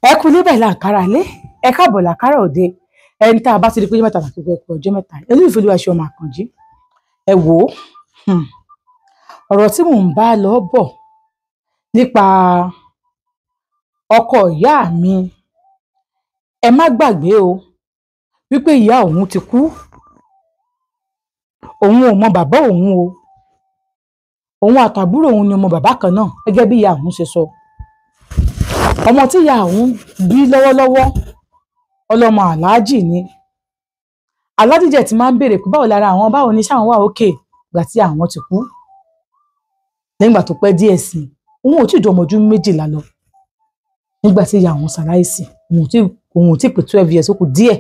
Ẹ kú níbẹ̀ làǹkárá lé, ẹ káàbọ̀ làǹkárá òde. Ẹni tá a bá ti rí pé ọjọ́ mẹ́ta làkúkọ ẹ̀kú ọjọ́ mẹ́ta. Olúfẹ́lúwa ṣe ọmọ Àkànjí. Ẹ wò ó, ọ̀rọ̀ tí mò ń bá lọ bọ̀ nípa ọkọ ìyá mi, ẹ má gbàgbé o wípé ìyá òun ti kú, òun ò mọ bàbá òun o, òun àtàbúrò òun ni ọmọ bàbá kan náà gẹ́gẹ́ bí ìyá òun ṣe sọ. Ọmọ tí ìyá òun bí lọ́wọ́lọ́wọ́ ọlọ́mọ aláàjì ni. Aláàjì jẹ́ ti máa ń béèrè pé báwo lára àwọn, báwo ni sáwọn wà òkè ìgbà tí àwọn ti kú. Lẹ́yìn ìgbà tó pẹ́ díẹ̀ sí i, òun ò tí ì ju ọmọ ọdún 12 lọ nígbà tí ìyá òun ṣaláìsí. Òun ò tí ì pé 12 years, ó kù díẹ̀.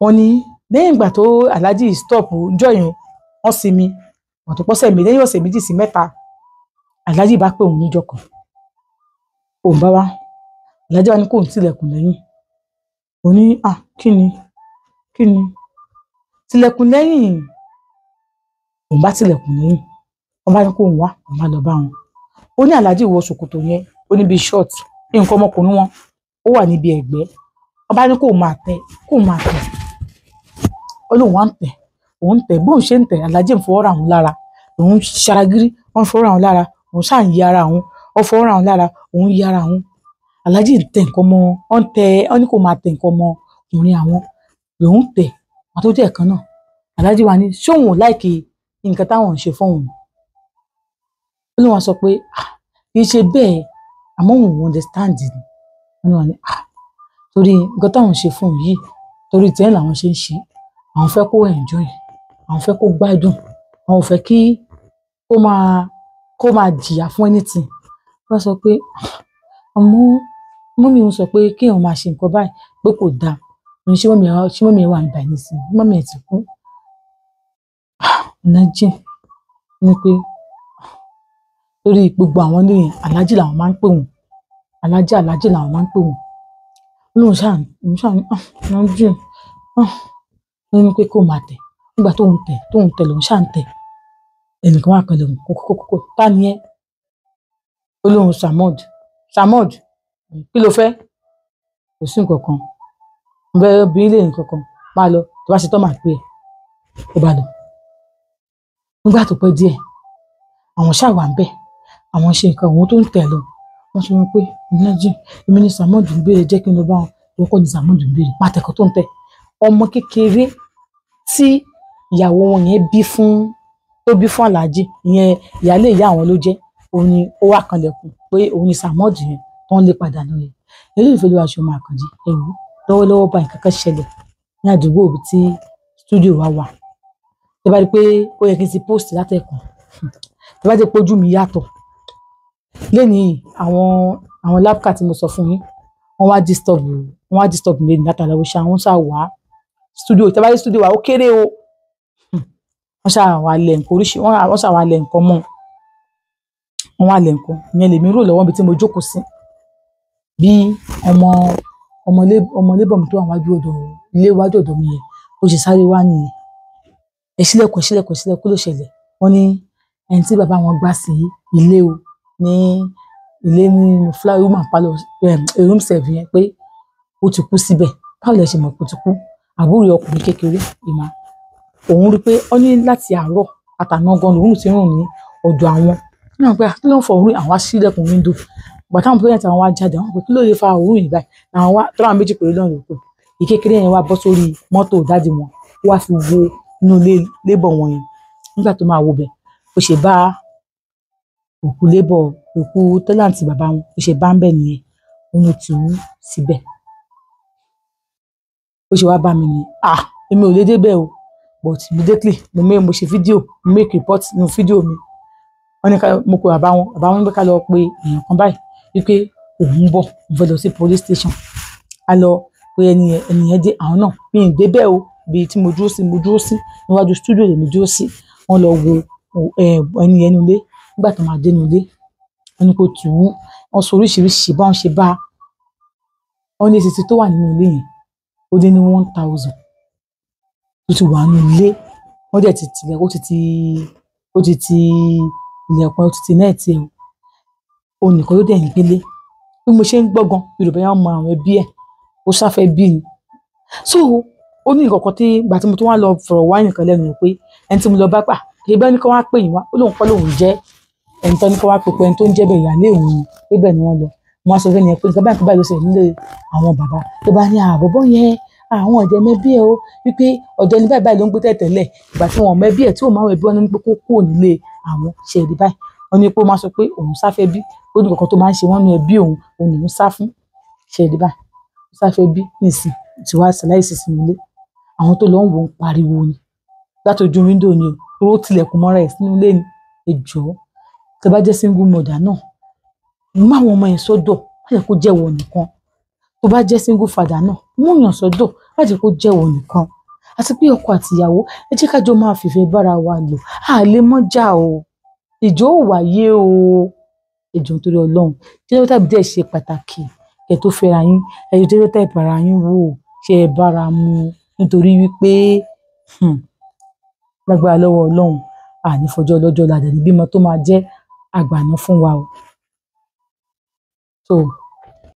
Wọ́n ní lẹ́yìn ìgbà tó aláàjì stop ọjọ́ yẹn, wọ́n sinmi, wọ́n tó pọ́sẹ̀ mi lẹ́yìn ọ̀sẹ̀ 2 sí 3, aláàjì bá pè òun níjọ́ kan. Òun bá wá, aláàjì wá ní kóun tilẹ̀kùn lẹ́yìn. Ó ní, à, kí ni? Kí ni? Tilẹ̀kùn lẹ́yìn. Òun bá tilẹ̀kùn lẹ́yìn. Wọ́n bá ní kóun wá, òun bá lọ bá wọn. Ó ní aláàjì wọ ṣòkòtò yẹn, ó ní bí short, nǹkan ọmọkùnrin wọn, ó wà níbi ẹ̀gbẹ́. Wọ́n bá ní kóun máa tẹ̀, kóun máa tẹ̀. Ó lóun wá ń tẹ̀, òun ń tẹ̀, bóun ṣe ń tẹ̀, aláàjì ń fọwọ́ ra òun lára. Òun ṣaragírí, wọ́n ń fọwọ́ ra òun lára, òun ṣáà ń yí ara òun, ó fọwọ́ ra òun lára, òun yí ara òun. Aláàjì ń tẹ̀ nǹkan mọ́, ó ń tẹ̀, ó ní kó máa tẹ̀ nǹkan mọ́ ọkùnrin àwọn, lòun tẹ̀. Àti tó jẹ́ ẹ̀kan náà, aláàjì wá ní ṣé òun ò láìkì nǹkan táwọn ń ṣe fún òun. Ó lóun wá sọ pé, ah, kì í ṣe bẹ́ẹ̀, àmọ́ òun ò understand ni. Ó ní wá ní, ah, torí nǹkan táwọn ń ṣe fún òun yìí, torí tiẹ̀ làwọn ṣe ń ṣe. Àwọn fẹ́ kó enjoy, àwọn fẹ́ kó gbádùn, àwọn ò fẹ́ kí kó máa jìyà fún anything. Wọ́n sọ pé, àmọ́ mummy òun sọ pé kí èèyàn máa ṣe nǹkan báyìí pé kò dáa. Mo ní ṣé mummy ẹ wà níbí báyìí nísìnyí? Mummy ẹ ti kú. Aláàjì ní pé torí gbogbo àwọn ilé yẹn, aláàjì làwọn máa ń pè wọ́n. Aláàjì, aláàjì làwọn máa ń pè wọ́n. Ó lóun ṣáà, òun ṣáà ní, ah, aláàjì, ah, ó ní pé kó máa tẹ̀. Nígbà tó ń tẹ̀, tó ń tẹ̀ lòun ṣáà ń tẹ̀. Ẹnìkan wá kan lòun, kókókókó, ta ni ẹ́? Ó lóun Samod. Samod, kí ló fẹ́? Kò sí nǹkan kan. Mo fẹ́ bi í léèrè nǹkan kan. Máa lọ, tó bá ṣe tán màá pè ẹ́. Ó bá lọ. Nígbà tó pẹ́ díẹ̀, àwọn ṣáà wà ńbẹ̀. Àwọn ṣe nǹkan òun tó ń tẹ̀ lọ. Wọ́n sọ wọ́n pé, aláàjì, èmi ni Samod ń béèrè, jẹ́ kí n lọ bá wọn. Ìwọ kọ́ ni Samod ń béèrè. Má tẹ̀kọ́ tó ń tẹ̀. Ọmọ kékeré tí ìyàwó wọn yẹn bí fún, tó bí fún aláàjì, ìyẹn ìyálé ìyá àwọn ló jẹ́. Òun ni ó wá kanlẹ̀kùn pé òun ni Samod yẹn tó ń lé padà lọ yẹn. Olúfẹ́lúwa ṣe ọmọ Àkànjí. Ẹ wò ó, lọ́wọ́lọ́wọ́ báyìí nǹkan kan ṣẹlẹ̀ ní àdúgbò ibi tí studio wa wà. Tẹ bá rí pé ó yẹ kí n ti post látẹ̀kùn, tẹ bá rí pé ojú mi yàtọ̀. Lénìí àwọn lapka tí mo sọ fún yín, wọ́n wá disturb mi lẹ́nu látara ó ṣá, wọ́n ṣá wá studio. Tẹ bá rí studio wa ó kéré o. Wọ́n ṣá wá lẹ̀ nǹkan oríṣi, wọ́n ṣá wá lẹ̀ nǹkan mọ́. Wọ́n wá lẹ̀ nǹkan. Ìyẹn lèmi rò lọ́wọ́ ibi tí mo jókòó sí. Bí ọmọ labour mi tó wà níwájú ọ̀dọ̀, ilé iwájú ọ̀dọ̀ mi yẹn, ó ṣe sáré wá nìyẹn. Ẹ ṣílẹ̀kùn, ẹ ṣílẹ̀kùn, ẹ ṣílẹ̀kùn, kí ló ṣẹlẹ̀? Wọ́n ní ẹni tí bàbá wọn gbà sí ilé o, ní ilé nínú flat room and parlour, room serve yẹn pé ó ti kú síbẹ̀. Báwo lẹ ṣe mọ̀ pé ó ti kú? Àbúrò ọkùnrin kékeré, ìmá. Òun rí pé ó ní láti àárọ̀ àtàná gan lòun ti rùn ní ọ̀dọ̀ àwọn. Wọ́n ní pé kí ló ń fọ òórùn? Àwọn wá ṣílẹ̀kùn window. Ìgbà táwọn parents àwọn wá jáde, àwọn pé kí ló lè fa òórùn yìí báyìí? Àwọn wá, tọ́ra àwọn méjì péré lọ́nà lóko. Ìkékeré yẹn wá bọ́ sórí mọ́tò daddy wọn, ó wá fi wo inú ilé labour wọn yẹn. Nígbà tó máa wo bẹ̀, ó ṣe bá òkú labour, òkú tenant bàbá wọn, ó ṣe bá ń bẹ̀ nìyẹn. Òun ti wú síbẹ̀. Ó ṣe wá bá mi ní, ah, èmi ò lè dé bẹ́ẹ̀ o. But immediately, mo ṣe fídíò, mo make report nínú fídíò mi. Wọ́n ní ká, mo pe bàbá wọn ní pé ká lọ pe èèyàn kan báyìí wípé òun ń bọ̀, òun fẹ́ lọ sí police station. A lọ pe ẹni yẹn dé, àwọn náà, mi ò dé bẹ́ẹ̀ o. Ibi tí mo dúró sí, mo dúró sí, níwájú studio lèmi dúró sí. Wọ́n lọ wo, ẹni yẹn nínú ilé. Nígbà tó máa dé inú ilé, wọ́n ní kó tù ú. Wọ́n sọ oríṣiríṣi bá wọn ṣe bá. Wọ́n ní eṣinṣin tó wà nínú ilé yẹn, ó dé ní 1000 tó ti wà nínú ilé. Wọ́n dẹ̀ ti tilẹ̀, ó ti ti ilẹ̀kùn, ó ti ti net ẹ̀ o. Òun nìkan ló dẹ̀ ń gbélé. Bí mo ṣe ń gbọ́ gan, Yorùbá yẹn mọ àwọn ẹbí ẹ̀, ó sáfẹ́ bí ni. So ó ní nǹkan kan tí ìgbà tí mo tún wá lọ fọ̀rọ̀ wá nìkan lẹ́nu pé ẹni tí mo lọ bá pa ṣe bẹ́ẹ̀ ni kí wọ́n á pè yín wá, ó lóun kọ́ lóun jẹ́ ẹni tó ní kí wọ́n á pè pé ẹni tó ń jẹ́ bẹ́ẹ̀ ìyáálé òun ni, pé bẹ́ẹ̀ ni wọ́n lọ. Mo wá sọ fún ẹni yẹn pé nǹkan báyìí nǹkan báyìí ló ṣẹlẹ̀ nílé àwọn bàbá. Tó bá ní àbọ̀bọ́ yẹn, àwọn ọ̀dẹ̀ mẹ́bí ẹ o, wípé ọ̀dọ̀ ẹni báyìí báyìí ló ń gbé tẹ́lẹ̀tẹ́lẹ̀. Ìgbà tí wọn mẹ́bí ẹ̀ tí ò máa ń ẹbí wọn ní pé kó kúrò nílé àwọn, ṣe rí báyìí. Wọ́n ní pé ó máa sọ pé òun sáfẹ́ bí, ó ní nǹkan tó máa ń ṣe wọ́n nínú ẹbí òun, òun lòún sá fún, ṣe rí báyìí. Ó sáfẹ́ bí nísìn tí wàá ṣaláìsí sínú ilé. Àwọn tó lọ ń wò ó ń pariwo ni. Látojú window ni o, ó tilẹ̀kùn mọ́ra ẹ̀ sínú ilé ni. Ẹ jọ̀ọ́, tí ẹ bá jẹ́ single mother náà, mú àwọn ọmọ yẹn sọ́dọ̀, má jẹ́ kó jẹ́ ìwọ nìkan. Tó bá jẹ́ single father náà, mú èèyàn sọ́dọ̀, má jẹ́ kó jẹ́ ìwọ nìkan. Àti pé ọkọ àti ìyàwó, ẹ jẹ́ ká jọ máa fìfẹ́ bára wa lò. A lè mọ́ jà o. Ìjà ó wáyé o. Ẹ jọ̀ọ́ nítorí Ọlọ́run. Genotype dẹ̀ ṣe pàtàkì. Kẹ́ tó fẹ́ra yín, ẹ yẹ genotype ara yín wò, ṣé ẹ bára mu? Nítorí wípé, lágbára lọ́wọ́ Ọlọ́run, a ní fọjọ́ ọlọ́jọ́ la dẹ̀ ní bímọ tó máa jẹ́ àgbàná fún wa o. So